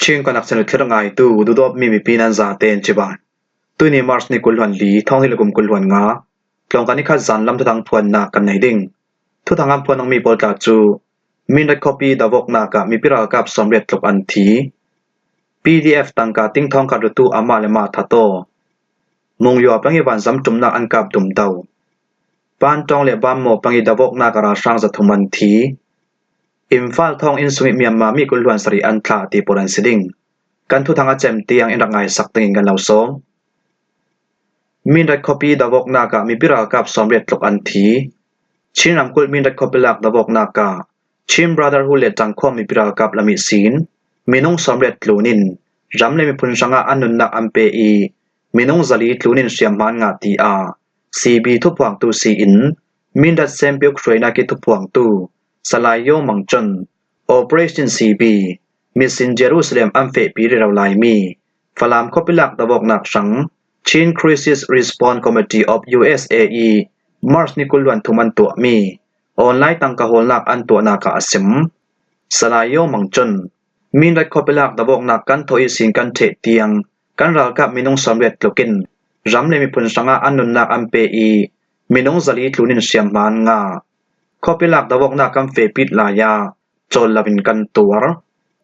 Chin kan aksen thlir ngai tu dudawp mi mipi nan za ten chibai. Tuni March ni kulhuan li thong hi le kum kulhuan nga tlawng kan i khat zan lam thutang phuan nak kan nei ding. Thuthang am phuan mi pawl tla cu Mindat khuapi davok nak ah mipi ralkap 80 tluk an thi. PDF tangka tingthong khat rutu amah le mah thataw. Mungyaw pang i vanzam ṭumnak an kap dumdo. Pantawng le Bammaw pang i davoknak ah ralhrang 300 an thi. Imphal thawnginn sung i Myanmar mi 20 sarih an thlah ti pawl an si ding. Kan thuthang a cem tiang in rak ngaisak dingin kan lo sawm. Mindat khuapi davoknak ah mipi ralkap 80 tluk an thi. Chin ramkulh Mindat khuapi lak davoknak ah Chin Brotherhood le Tangkhua mipi ralkap lamih sin minung 80 tlun in ram le miphun hrangah an nunnak an pe i minung 400 tlun in hriamhman ngah ti ah CB thuphuangtu si in Mindat Sempiuk hruainak i thuphuangtu Salai Yaw Mang Cun, Operation CB, Mission Jerusalem an fehpi rih lo laimi Falam khuapi lak dawawknak hrang Chin Crisis Response Committee of USA i March ni 23 an tuahmi online tangka hawlnak an tuahnak ah a sim. Salai Yaw Mang Cun, Mindat khuapi lak dawawknak kan thawh i sin kan ṭheh tiang kan ralkap minung 80 tluk in ram le miphun hrangah an nunnak an pe i minung 400 tlun in hriamhma an ngah. Khuapi lak dawawknak kan fehpit lai ah cawl loin kan tuar.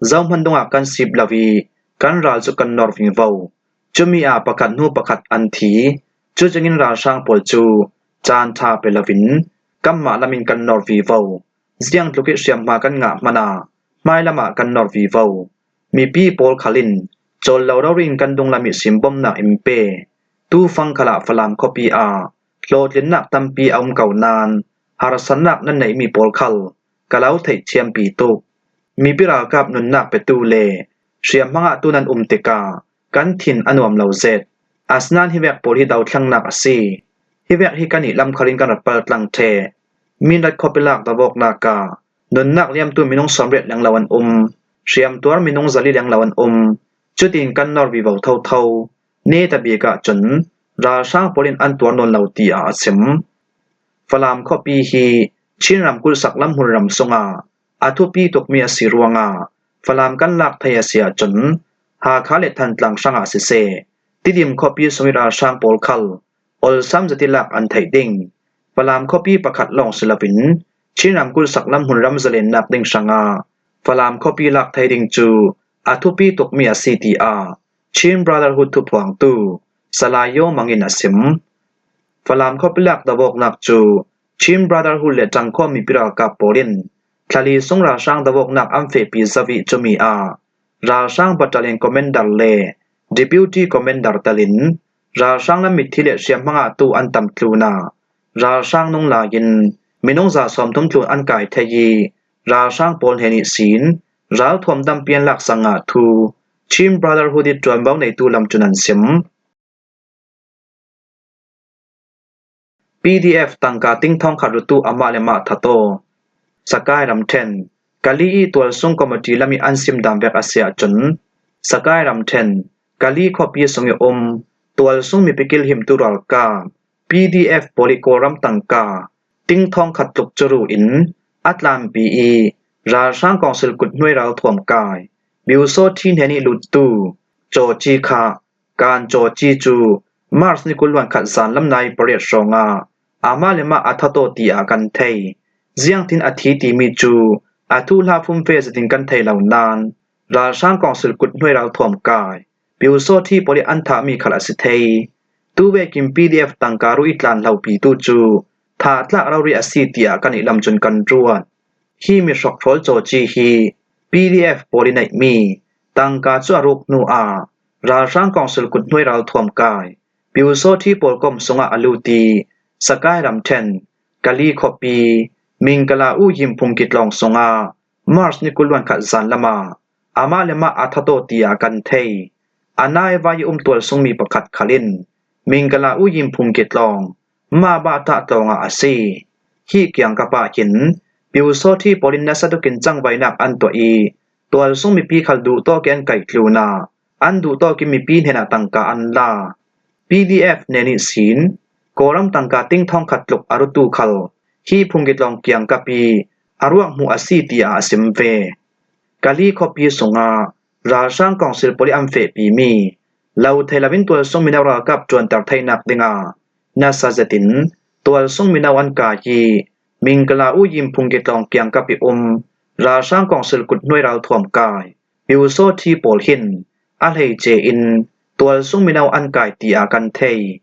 Zohhmanh dungah kan sip lo i kan ral cu kan nor vingvo. Cumi ah pakhat hnu pakhat an thi. Cu cungin ralhrang pawl cu caan ṭha pe loin kanmah lam in kan nor vivo. Ziang tluk i hriamhma kan ngah hmanh ah hmailam ah kan nor vivo. Mipi pawl khal in cawl lo rori in kan dunglam i simbawmnak in pe. Tufang khal ah Falam khuapi ah hlawhtlinnak tampi a um ko nain harsatnak nan neihmi pawl khal ka lo theihthiampi tuk. Mipi ralkap nunnak petu le hriamhmang ah tu nan um tikah kan thin a nuam lo zet. Asinain hi vek pawl hi dothlangnak a si. Hi vek hi kan i lamkhal in kan rat paltlang ṭheh. Mindat khuapi lak dawawknak ah nunnak liamtu minung 80 lenglo an um. Hriamtuar minung 400 lenglo an um. Cutin kan nor vivo thotho. Neta bik ahcun ralhrang pawl in an tuar nawn lo tiah a chim. Falam khuapi hi Chin ramkulh saklam hmunram sungah a thupi tukmi a si ruangah Falam kan lak thai a si ahcun Hakha le Thantlang hrangah siseh Tidim khuapi sung i ralhrang pawl khal olsam zati lak an theih ding. Falam khuapi pakhat lawng si loin Chin ramkulh saklam hmunram zalennak ding hrangah Falam khuapi lak thai ding cu a thupi tukmi a si tiah Chin Brotherhood thuphuangtu Salai Yaw Mang in a sim. Falam khuapi lak dawawknak cu Chin Brotherhood le Ṭangkhua mipi ralkap pawl in thlali sung ralhrang dawawknak an fehpi zavi cumi ah ralhrang battalion commander le deputy commander tel in ralhrang lam mitthi le hriamhmang ah tu an tam tlun ah ralhrang nung lai in minung 30 tlun an kai thei i ralhrang pawl he nih sin ralthuam tampi an lak sang ah thu Chin Brotherhood i ṭuanvo neitu lam cun an sim. PDF tangka tingthong khat rutu amah le mah thataw. Sakai ramṭhen, Kali i tualsung committee lam i an simdam vek a si ahcun Sakai ramṭhen, Kali khuapi sung i um tualsung mipi kilhimtu ralkap PDF pawl i Kawlram tangka tingthong khat tluk cu ru in a tlanpi i ralhrang kongsil kut hnuai ralthuam kai Pyusawṭhi hne nih luttu Caw Ci kha Kaan Caw Ci cu March ni 21 zanlam nai pariat hrawngah amah le mah a thataw tiah kan thei. Ziangtin a thi timi cu atu hla fumfe zatin kan thei lo nain ralhrang kongsil kut hnuai ralthuam kai Pyusawṭhi pawl i an thahmi khal a si thei. Tuvekin PDF tangka ruh i tlan hlopi tu cu thah tlak rori a si tiah kan i lam cun kan ruat. Hi mi hrokhrawl Caw Ci hi PDF pawl i neihmi tangka cu a ruk hnu ah ralhrang kongsul kut hnuai ralthuam kai Pyusawṭhi pawl kom sungah a lut i Sakai ramṭhen Kali khuapi Mingkala U Yim phungki tlawng sungah March ni 21 zanlam ah amah le mah aa thataw tiah kan thei. Anai vai i umtual sungmi pakhat khal in Mingkala U Yim phungki tlawng mah bah tlawng ah a si. Hi kiangkap ah hin Pyusawṭhi pawl in nasa tuk in cangvainak an tuah i tualsung mipi khal duhtawk in an kaih tlun ah an duhtawk in mipi hnenah tangka an la. PDF ne nih sin Kawlram tangka ting thongkhat tluk a rutu khal hi phungki tlawng kiangkap i a ruak hmuh a si tiah a sim ve. Kali khuapi sungah Ralhrang Council pawl i an fehpimi lothei lo in tualsung mino ralkap ṭuanter theinak dingah nasa zet in tualsung mino an kai i Mingkala U Yim phungki tlawng kiangkap i um ralhrang council kuthnuai ralthuam kai Pyusawthi pawl hin a hleice in tualsung mino an kai tiah kan thei.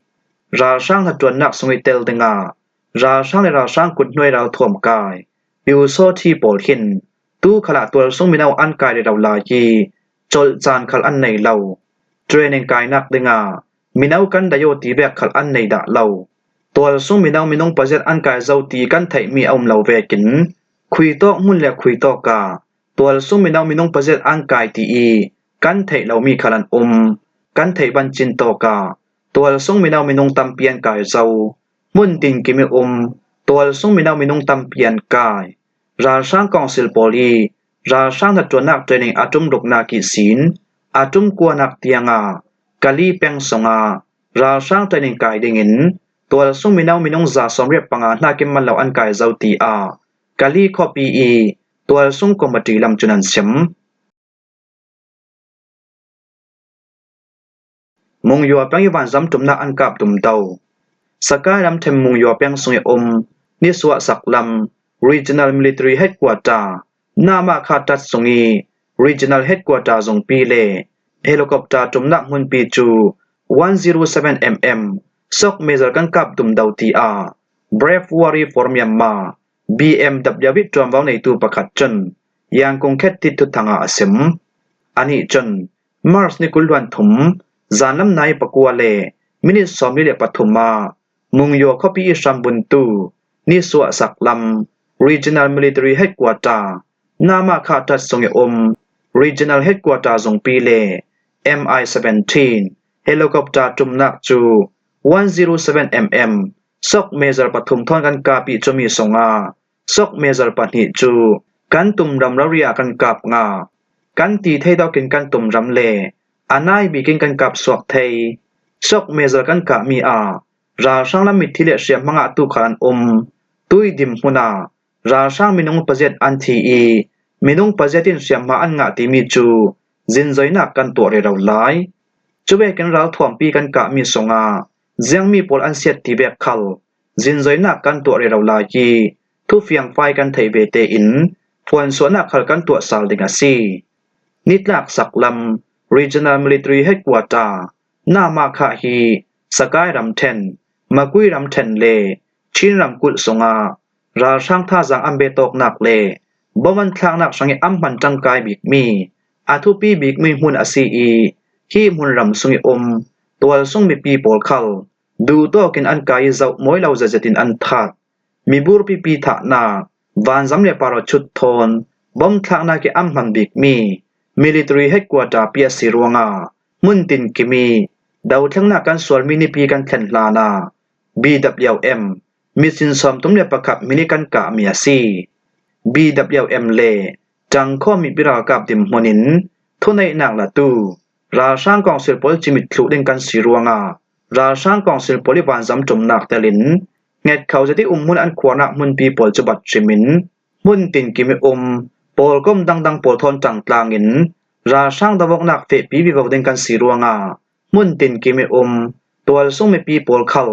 Ralhrang hlaṭuannak sung i tel dingah ralhrang le ralhrang kuthnuai ralthuam kai Pyusawthi pawl hin tukhal ah tualsung mino an kai rih lo lai i colh caan khal an nei lo. Training kainak dingah mino kan dayo ti bek khal an nei dah lo. Tualsung mino minung pazet an kai zo ti kan theihmi a um lo vekin khui tawk hmun le khui tawk ah tualsung mino minung pazet an kai ti i kan theih lomi khal an um. Kan theih bancin tawk ah tualsung mino minung tampi an kai zo. Hmun tinkim i um tualsung mino minung tampi an kai. Ralhrang Council pawl i ralhrang hnatṭuannak training a ṭum ruknak i sin a ṭum kuanak tiangah Kali peng zongah ralhrang training kai dingin tualsung mino minung 85 hnakim man lo an kai zau tiah Kali khuapi i tualsung committee lam cun an chim. Mungyaw peng i vanzam ṭumnak an kap dumdo. Sakai ramṭhen Mungyaw peng sung i um nisuah saklam Regional Military Headquarter Namah-kha ṭat sung i Regional Headquarter zungpi le helicopter ṭumnak hmunpi cu 107mm sok mezar kan kap dumdo tiah Brave Warrior for Myanmar BMW i ṭuanvo neitu pakhat cun Yangkung Khet Tit Thuthang ah a sim. Anih cun March ni 23, zanlam nai 9 le minute 43 ah Mungyaw khuapi i hrambuntu nisuah saklam Regional Military Headquarter Namah-kha ṭat sung i um Regional Headquarter zungpi le Mi-17 helicopter ṭumnak cu 107mm sok mezar pathum thawn kan kap i cumi sungah sok mezar pahnih cu kan tumram rori ah kan kap nga. Kan ti thei dawkin kan tumram le a nai bikin kan kap suak thei. Sok mezar kan kahmi ah ralhrang lam mitthi le hriamhmang ah tukhal an um. Tuidim hmun ah ralhrang minung pazet an thi i minung pazet in hriamhma an ngah timi cu zinzoinak kan tuah rero lai. Cuvekin ralthuampi kan kahmi sungah ziangmi pawl an siat ti bek khal zinzoinak kan tuah rero lai i thufiangfai kan theih ve tein phuansuahnak khal kan tuah sal ding a si. Nitlak saklam Regional Military Headquarter Namah-khah hi Sakai ramṭhen, Makui ramṭhen le Chin ramkulh zongah ralhrang thazaang an betawknak le bom an thlaknak hrang i an hman ṭangkai bikmi, a thupi bikmi hmun a si i hi hmunram sung i um tualsung mipi pawl khal duhtawk in an kai i zoh mawi lo zetzet in an that. Miburpipi thahnak, vanzam le parachute thawn, bom thlaknak i an hman bikmi military headquarter pi a si ruangah hmun tinkim i dothlennak kan sualmi nipi kan thlen hlan ah BWM misin 31 minute kan kahmi a si. BWM le ṭangkhaw mipi ralkap dirhmun in thuneihnak latu ralhrang council pawl cimit thlu ding kan si ruangah ralhrang council pawl i vanzam ṭumnak tel in hngetkho zet i umhmun an khuarnak hmunpi pawl cu bat hrim in hmun tinkim i um pawlkom dangdang pawl thawn ṭangtlang in ralhrang dawoknak fehpi vivo ding kan si ruangah hmun tinkim i um tualsung mipi pawl khal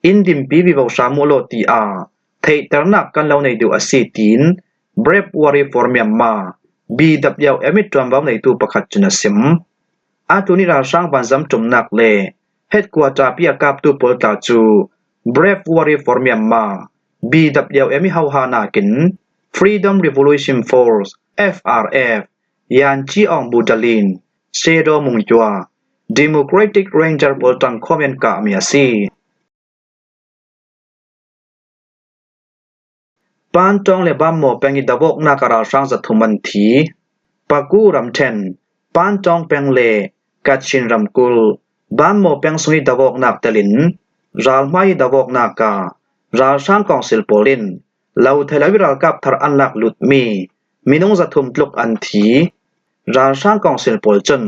inn dimpi vivo hram u law tiah theihternak kan lo nei duh a si tiin Brave Warrior for Myanmar BWM i ṭuanvo neitu pakhat cun a sim. Atu ni ralhrang vanzam ṭumnak le headquarter pi a kaptu pawl tla cu Brave Warrior for Myanmar BWM i hauha nakin Freedom Revolution Force FRF Yan Ci Aung Budalin Shadow Mungkyua Democratic Ranger pawl ṭangkhawm in an kahmi a si. Pantawng le Bammaw peng i dawawknak ah ralhrang 300 an thi. Paku ramṭhen, Pantawng peng le Kachin ramkulh, Bammaw peng sung i dawawknak tel in ralhmai i dawawknak ah ralhrang council pawl in lothei lo i ralkap thar an lak lutmi minung 300 tluk an thi. Ralhrang council pawl cun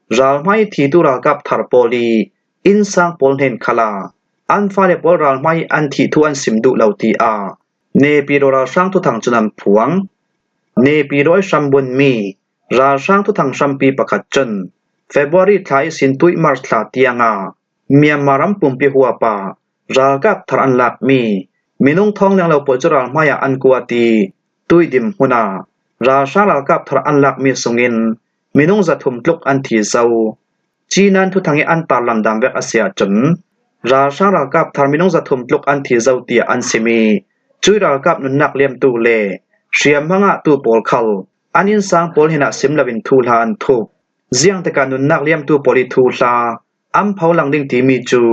ralhmai i thitu ralkap thar pawl i innsang pawl hnen khal ah an fale pawl ralhmai i an thih thu an sim duh lo tiah Nepiro ralhrang thuthang cun an phuang. Nepiro i hrambunmi Ralhrang thuthang hrampi pakhat cun February thla i Sintuih March thla tiangah Myanmar ram pumpi huap ah ralkap thar an lakmi minung thong lenglo pawl cu ralhmai ah an kuat i Tuidim hmun ah ralhrang ralkap thar an lakmi sungin minung 300 tluk an thi zau. Cinan thuthang i an tarlan dan vek a si ahcun ralhrang ralkap thar minung 300 tluk an thi zau tiah an chim i cui ralkap nunnak liamtu le hriamhma ngahtu pawl khal an innsang pawl hin ah sim loin thu hla an thup. Ziang tikah nunnak liamtu pawl i thu hla an pholang ding timi cu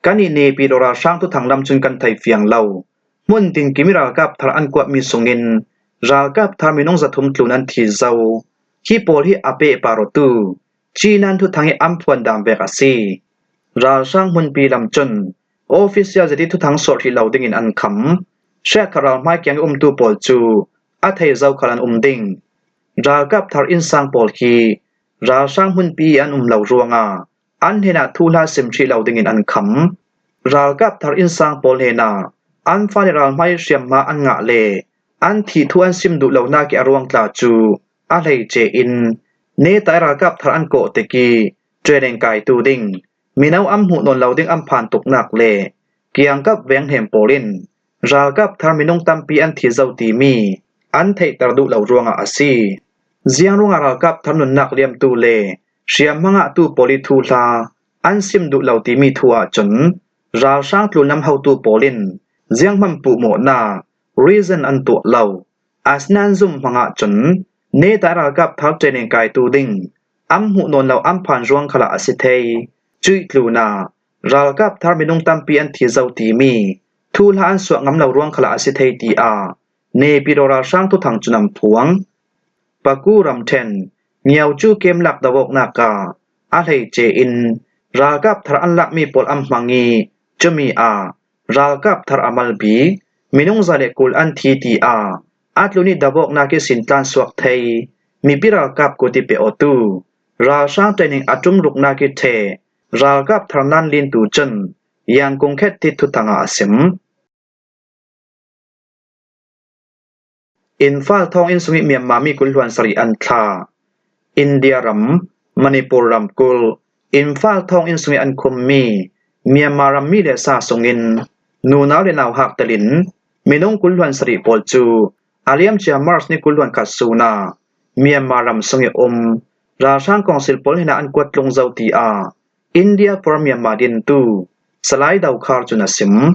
kan i Naypyidaw ralhrang thuthang lam cun kan thei fiang lo. Hmun tinkim i ralkap thar an kuatmi sungin ralkap thar minung 300 tlun an thi zau. Hi pawl hi a pehpar awtu Cinan thuthang i an phuan dan vek a si. Ralhrang hmunpi lam cun official zeti thuthang sawh hrih lo dingin an kham. Hriatkhat ral hmaikiang i umtu pawl cu a thei zo khal an um ding. Ralkap thar innsang pawl hi ralhrang hmunpi i an um lo ruangah an hnenah thuhla sim hrih lo dingin an kham. Ralkap thar innsang pawl hnenah an fale ralhmai hriamhma an ngah le an thi thu an sim duh lonak i a ruang tla cu A hleice in Netai ralkap thar an kawh tik i training kaitu ding mino an hmuh nawn lo ding an phan tuknak le kiangkap venghnem pawl in ralkap thar minung tampi an thi zau timi an theihter duh lo ruangah a si. Ziang ruangah ralkap thar nunnak liamtu le hriamhma ngahtu pawl i thuhla an sim duh lo timi thu ahcun ralhrang tlunlam hotu pawl in zianghmanh puhmawhnak reason an tuah lo. Asinain zumh hmang ahcun Netai ralkap thar training kaitu ding an hmuh nawn lo an phan ruang khal ah a si thei. Cuih tlun ah ralkap thar minung tampi an thi zau timi thuhla an suah ngam lo ruang khal ah a si thei tiah Naypyidaw ralhrang thuthang cu an phuang. Paku ramṭhen Myo-cu kemlak dawawknak ah a hleice in ralkap thar an lakmi pawl an hmang i cumi ah Ralkap thar a mal bik, minung 120 an thi tiah a tlun i dabawknak i sintlan suak thei, mipi ralkap kut i pe awtu, ralhrang training a ṭumruknak i ṭhe, ralkap thar nan lin tu cun Yangkung khet ti thuthang ah a sim. Imphal thawnginn sung i Myanmar mi 20 sarih an thla. India ram, Manipur ramkulh, Imphal thawnginn sung i an khummi Myanmar rammi le sa sungin nunau le nauhak tel in minung 27 pawl cu a liamcia March ni 21 sun ah Myanmar ram sung i um ralhrang kongsil pawl hin ah an kuat tlung zau tiah India for Myanmar dintu Salai Dokhar cun a sim.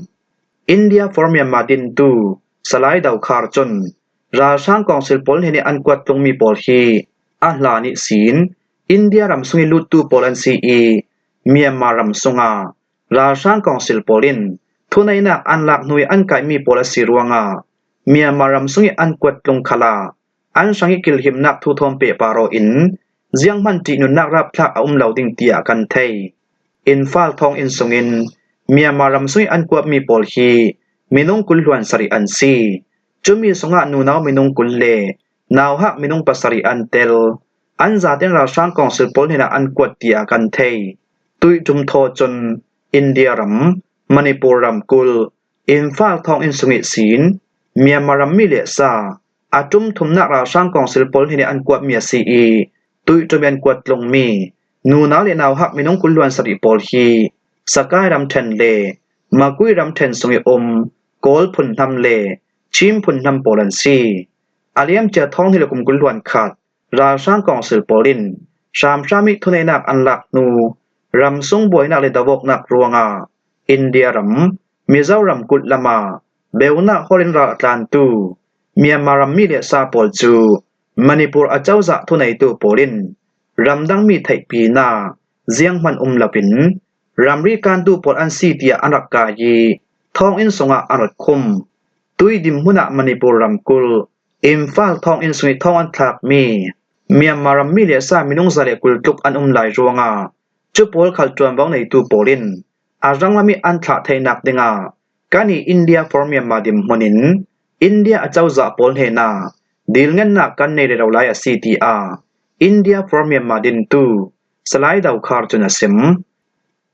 India for Myanmar dintu Salai Dokhar cun ralhrang kongsil pawl he nih an kuat tlungmi pawl hi a hla nih siin India ram sung i luttu pawl an si i Myanmar ram sungah ralhrang kongsil pawl in thuneihnak an lak hnu i an kaimi pawl a si ruangah Myanmar ram sung i an kuat tlung khal ah an hrang i kilhimnak thuthawm pehparaw in zianghmanh ṭihnunnak rapthlak a um lo ding tiah kan thei. Imphal thonginn sungin Myanmar ram sung i an kuatmi pawl hi minung 27 an si. Cumi sungah nunau minung 20 le nauhak minung pasarih an tel. An zaten ralhrang kongsil pawl hnenah an kuat tiah kan thei. Tuihṭum thaw cun India ram, Manipur ramkulh, Imphal thonginn sung i siin Myanmar rammi le sa a ṭum thumnak ralhrang kongsil pawl hnenah an kuatmi a si i tuihṭum i an kuat tlungmi Nunau le nauhak minung 27 pawl hi Sakai ramṭhen le Makui ramṭhen sung i um Kawl phunhnam le Chin phunhnam pawl an si. A liamcia thawng hi le kum 21 ralhrang kongsil pawl in hramhram i thuneinak an lak hnu ramsung buainak le dawawknak ruangah India ram Mizoram kulh lam ah beunak hol in ral a tlantu Myanmar rammi le sa pawl cu Manipur acozah thuneitu pawl in ramdangmi theihpinak zianghmanh um loin ramri kantu pawl an si tiah an rak kai i thonginn sungah an rat khum. Tuidim hmun ah Manipur ramkulh Imphal thonginn sung i thong an thlakmi Myanmar rammi le sa minung 120 tluk an um lai ruangah cu pawl khal ṭuanvo neitu pawl in a ranglam i an thlah theinak dingah kan i India for Myanmar dirhmun in India acozah pawl hnenah dilngennak kan nei rero lai a si tiah India for Myanmar dintu Salai Dokhar cun a sim.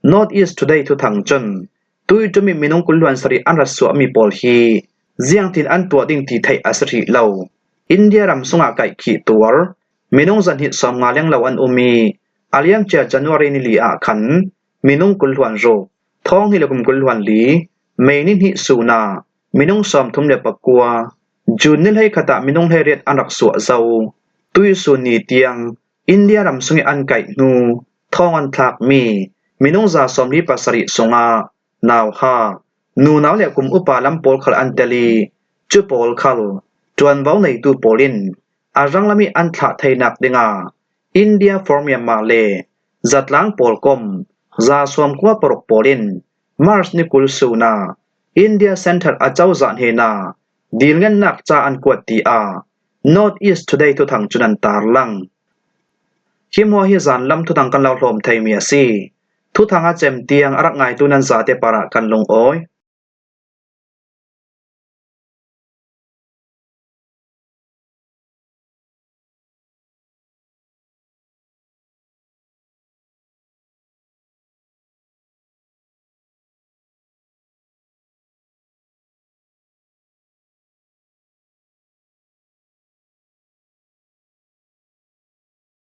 North East Today thuthang cun tuiṭum i minung 27 an rat suahmi pawl hi ziangtin an tuah ding ti theih a si rih lo. India ram sungah kaihkhih tuar. minung zahnih 50 lenglo an um i a liamcia January nili ah khan minung 20 hluan ruk, thawng hnih le kum 20 hluan li, May ni hnih sun ah minung 39, June ni 11 ah minung 18 an rak suah zau. Tuisun ni tiang India ram sung i an kaih hnu thawng an thlakmi minung 47 sungah nauha, nunau le kum upa lam pawl khal an tel i cu pawl khal ṭuanvo neitu pawl in a ranglam i an thlah theinak dingah India for Myanmar le zatlang pawl kom 96 pawl in March ni 20 sun ah India Central acozah hnenah dilngennak ca an kuat tiah North East Today thuthang cun an tarlang. Hi hmuah hi zanlam thuthang kan lo hlawm theimi a si. Thuthang a cem tiang a rak ngaitu nan zate par ah kan lungawi.